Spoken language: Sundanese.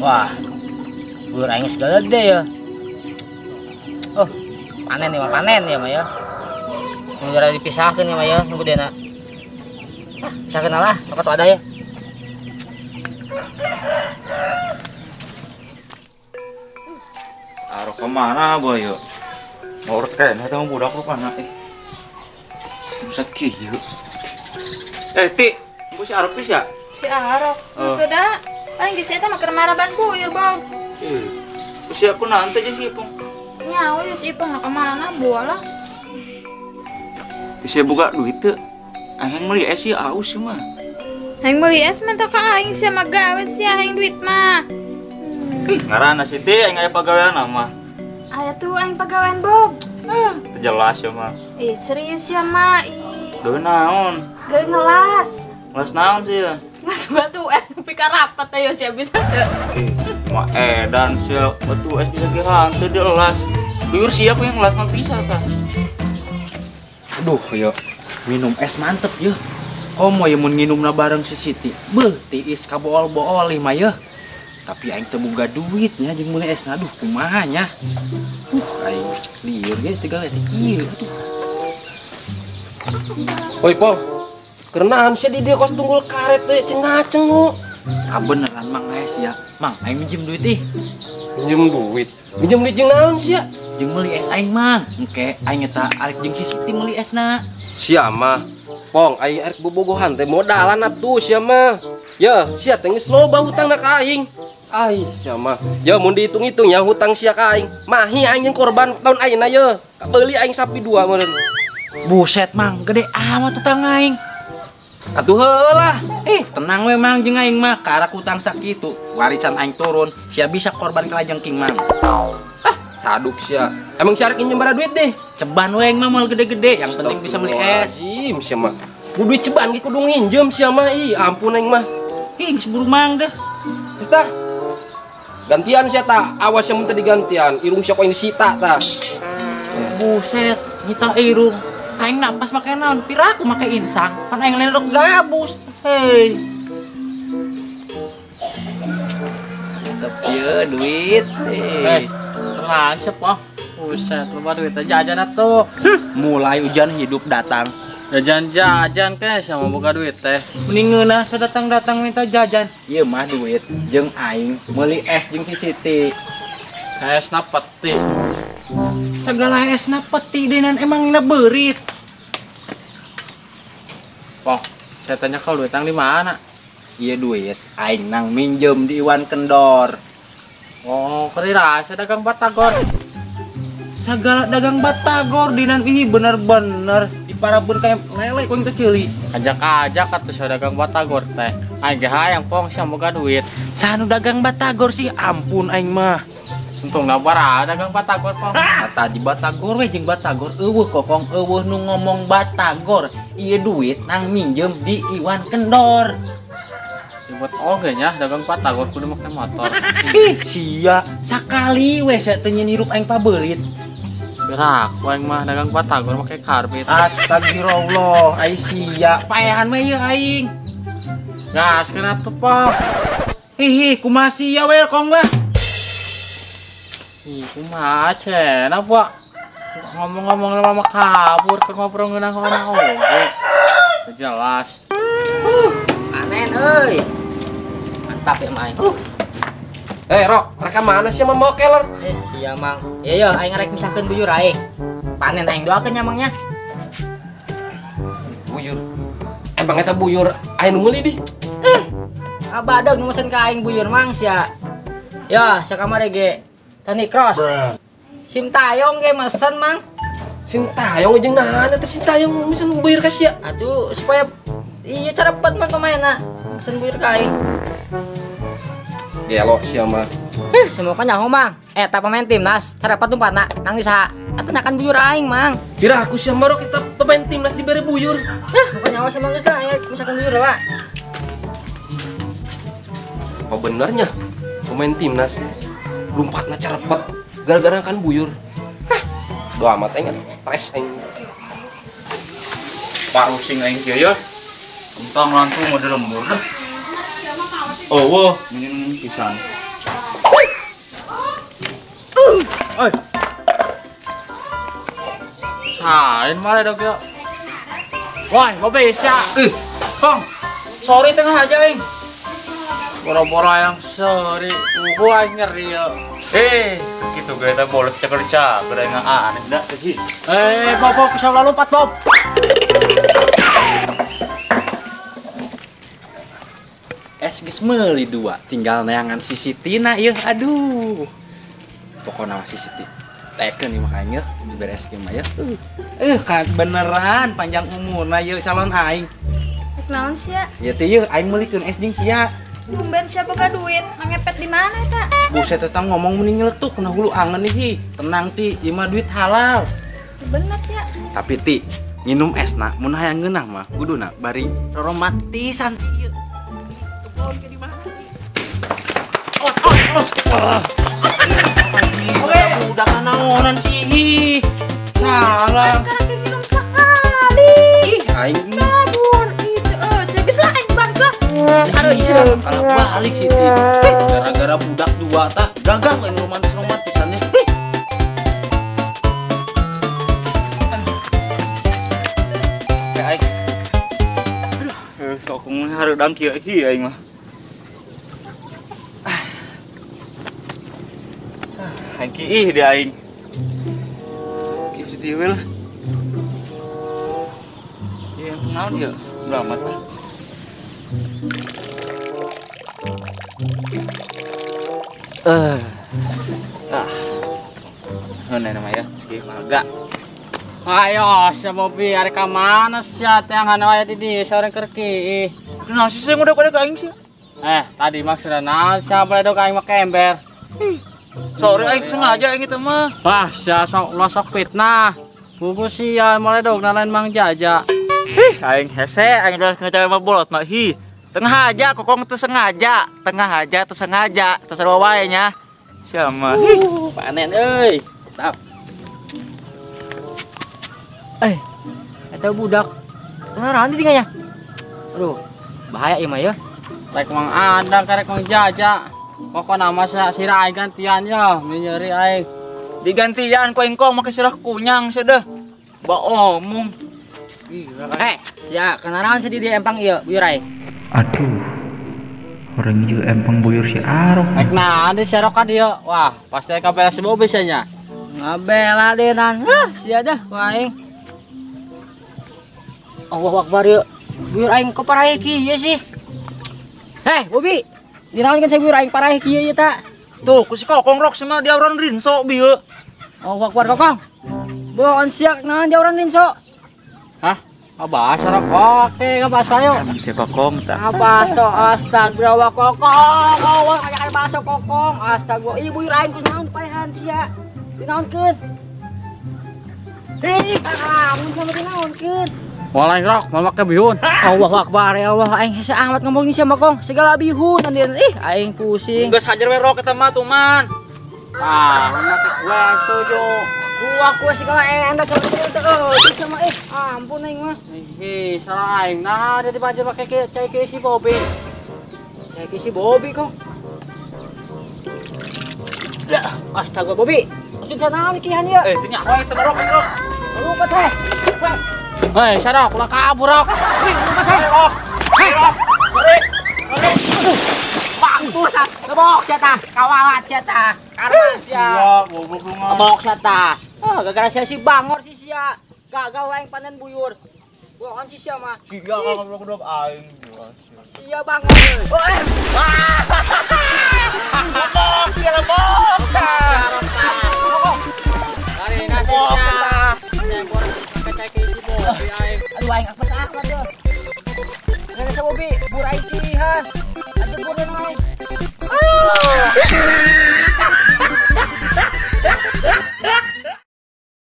Wah, buyur aing segala gede ya. Oh, panen nih mah, panen ya mah ya. Nunggu dipisahkeun ya mah ya, nunggu dena. Ah, pisahkeun lah, toko ada ya. Arok kemana boy yo? Ngorek kayaknya teh budak lu kana eh. Bisa kieu. Eh, Ti, bu si Arok bisa? Si Arok. Sudah. Paling geus eta mah keur maraban buyur, Bang. Eh, si aku nanti aja si Ipong. Nyawa ya si Ipong ka mana bola. Ti saya buka duit teu. Aing meuli es ieu aus mah. Aing meuli es mah ka aing sia mah gawe sia aing duit mah. Ih, ngaranna si Ti aing aya pagawean mah. Aya tuh aing pagawean, Bob. Ah, teu jelas ya mah. Eh, serius ya mah. Ih. Gawe naon? Gawe ngelas. Ngelas naon sih ya? Ngelas batu es pika rapat ayo sia bisa teu. Ih, mah edan sia batu es bisa ge hanteu dielas. Buyur sia ku yang ngelas mah bisa tah. Aduh, yo. Minum es mantep yo. Komo ye mun nginumna bareng si Siti. Beuh, tiis kabool-bool mah ye. Tapi aing teu boga duitnya jeung meuli esna. Aduh, kumaha nya. Aing lieur ge teu gawe teh kieu atuh. Oi, Pong. Kerenahan sih di dia kos tunggul karet teh cengah-cengu. Kabeneran Mang es ya. Mang, aing minjem duit ih. Minjem duit. Minjem duit jeung naon sia? Jeung meuli es aing, Mang. Engke aing eta arek jeung si Siti meuli esna. Sia mah. Pong, aing arek bobogohan teh modalan atuh sia mah. Ya, sia teh geus loba hutangna ka aing. Ai, sia mah. Ya mun dihitung-hitung ya hutang sia ka aing. Mahi aing jeung korban tahun ayeuna ye. Kabeuli aing sapi dua meureun. Buset, Mang, gede amat hutang aing. Atuh heueuh lah. Eh, tenang we Mang jeung aing mah, karak hutang sakitu. Warisan aing turun, sia bisa korban kalajengking, Mang. Ah, caduk sia. Emang sia arek nginjem bara duit deh. Ceban we aing mah moal gede-gede, yang penting bisa beli es. Sim sia mah. Ku duit ceban ge kudu nginjem sia mah. Ih, ampun aing mah. Ih, geus buru Mang deh. Geus tah. Gantian sia tah, awas sia mun teu digantian, irung sia ku aing disita tah. Buset, nyita irung. Aing napas make naon? Piraku make insang. Pan aing lendok gabus. Hei. Tetep ye duit. Eh, tenang siap ah. Buset, loba duit jajan atuh. Mulai hujan hidup datang. Jajan-jajan teh sama boga duit teh. Mending ngeunah sadatang-datang minta jajan. Ieu mah duit jeung aing meuli es jeung si Siti. Esna peti. Segala esna peti denan emang ina beurit. Pong, saya tanya kalau duit nang di mana? Iya duit aing nang minjem di Iwan Kendor. Oh, kira saya dagang batagor. Segala dagang batagor dinan ih bener-bener diparabun kayak lele ku teh ceuli. Ajak-ajak atuh saya dagang batagor teh. Aing ge hayang Pong sia boga duit. Sanu dagang batagor sih ampun aing mah. Untung bara dagang batagor Pong. Tah di batagor we jeung batagor eueuh kokong eueuh nu ngomong batagor. Ieu duit nang minjem di Iwan Kendor. Ribet oge nya dagang batagor kudu make motor. Ih, sia sakali we sia teu nyeun hirup aing pabeulit. Berak, aing mah dagang batagor make karbit. Astagfirullah, ai sia paehan we ieu aing. Gas kana tuh, Pong. Hihi, kumaha sia we kong lah. Ih, kumaha cenah, Pak? Ngomong-ngomong lama kabur ke ngobrol ngeunah orang oge. Teu jelas. Panen euy. Mantap ya main. Eh, Rok, rek mana sih mah mokeler? Eh, sia Mang. Ya ya, aing rek misahkeun buyur aing. Panen aing doakeun nya Mang nya. Buyur. Emang eta buyur aing nu meuli di? Eh, abadag nu mesen ka aing buyur Mang sia. Ya, sakamari ge. Tani Cross. Sintayong ge mesen Mang. Sintayong jeung naon eta Sintayong mesen buyur ka sia? Atuh supaya iya carepet mah pemainna. Mesen buyur ka aing. Gelo sia mah. Eh, semoga nyaho Mang. Eta pemain timnas carepet tumpatna nang di saha? Atuh nyakan buyur aing Mang. Kira aku sia mah kita pemain timnas dibere buyur. Hah, bukan nyawa sama geus lah, aing misalkan buyur lah. Apa benernya pemain timnas lompatna carepet gara-gara kan buyur. Hah, Doa amat aing stres aing. Parusing aing kieu ya. Entang langsung mode lembur dah. Oh, wah, minum pisan. Oi. Sain malah dok ya. Wah, mau bisa. Ih, Kong. Sorry tengah aja aing. Boro-boro yang seri, gua nyeri ya. Eh, gitu gue kita boleh ceker-ceker aing aneh dah sih. Eh, Bob, bisa lompat, Bob. Es geus meuli dua, tinggal neangan si Sitina ieu, aduh. Pokona si Siti. Tekeun ieu mah aing dibere es mah ya. Kan beneran panjang umurna ieu calon aing. Naon sia? Ya teh ieu aing meulikeun es jeung sia. Tumben sia boga duit, mangepet di mana eta? Buset eta ngomong mending nyeletuk kena hulu angen nih. Tenang ti, ieu mah duit halal. Bener sia. Tapi ti, nginum esna mun hayang ngeunah mah kuduna bari romantisan ieu. Di mana? Os, os, os. Oke, udah kanaonan sih. Salah. Sekarang minum sekali. Ih, aing kabur itu. Geus lah aing balik lah. Aduh, ceuk. Kalau balik sih, gara-gara budak dua tah gagal aing romantis-romantisannya. Aing. Aduh, kok hareudang kieu ieu aing mah. Aing kiih dia aing. Kieu sedih we lah. Ieu naon ieu? Beramat lah. Ah. Heunah mah ya, segi marga. Ayo, sia Bobi, arek ka mana sia teh hana aya di dieu saurang keur kiih. Kunaon sih sia ngudak ka aing sia? Tadi maksudna naon sia baledog aing make ember. Sore aing sengaja aing itu mah. Wah, sia sok ulah sok fitnah. Buku sia maledog lain Mang Jaja. Hih, aing hese aing udah ngaca mah bolot mah hi. Tengah aja kokong teu sengaja, tengah aja teu sengaja, teu sarua wae nya. Sia mah. Panen euy. Tap. Eta budak. Naon ditinggalnya? Aduh, bahaya ieu mah ya. Rek Mang Andang karek Mang Jaja. Pokokna mah sirah aing gantian ya, nyeri aing. Digantian ku aing kong make sirah kunyang sia deh. Ba omong. Sia kenalan sia di dieu empang ieu buyur aing. Aduh. Orang ieu empang buyur si Arok. Rek naon di sia rok ka dieu. Wah, pasti kabeh si Bobi sia nya. Ngabela denan. Hah, sia dah ku aing. Allahu Akbar ieu. Buyur aing kok paraeh kieu sih? Heh, Bobi. Dinaon kan saya buyur aing paraeh kieu ieu ta. Tuh, ku si kokong rok sama dia orang rinso bieu. Allahu Akbar kokong. Bohong siak naon dia orang rinso. Hah? Abah rok. Oke, ngabasa yo. Si kokong ta. Abah so astagfirullah kokong. Oh, kayak baso kokong. Astagfirullah. Ieu buyur aing ku naon paehan sia. Dinaonkeun. Ih, kamu sama dinaonkeun. Walai rok, mau make bihun. Allahu Akbar ya Allah, aing hese amat ngomong nih sama kong. Segala bihun nanti ih aing pusing. Geus hajar we rok eta mah tuman. Ah, make kue setuju. Gua kue segala endah sama itu sama ampun aing mah. Ih, salah aing. Nah, jadi banjir make cai ke si Bobby. Cai ke si Bobby kong. Ya, astaga Bobby. Maksud sana kihan ya. Teu nyaho eta mah rok rok. Lupa teh. Hei, Sarok, ulah kabur, Rok. Wih, lupa saya. Rok. Rok. Rok. Mampus ah. Lebok sia tah. Kawalat sia tah. Karma sia. Sia, goblok lu mah. Lebok sia tah. Oh, gara-gara sia si bangor si sia. Gagal aing panen buyur. Bohongan si sia mah. Sia goblok goblok aing. Sia bangor. Oh, eh. Lebok, sia lebok. Dari nasibnya. Aduh aing apa salah tuh. Nggak bisa Bobi, burai kihan. Aduh burai. Aduh.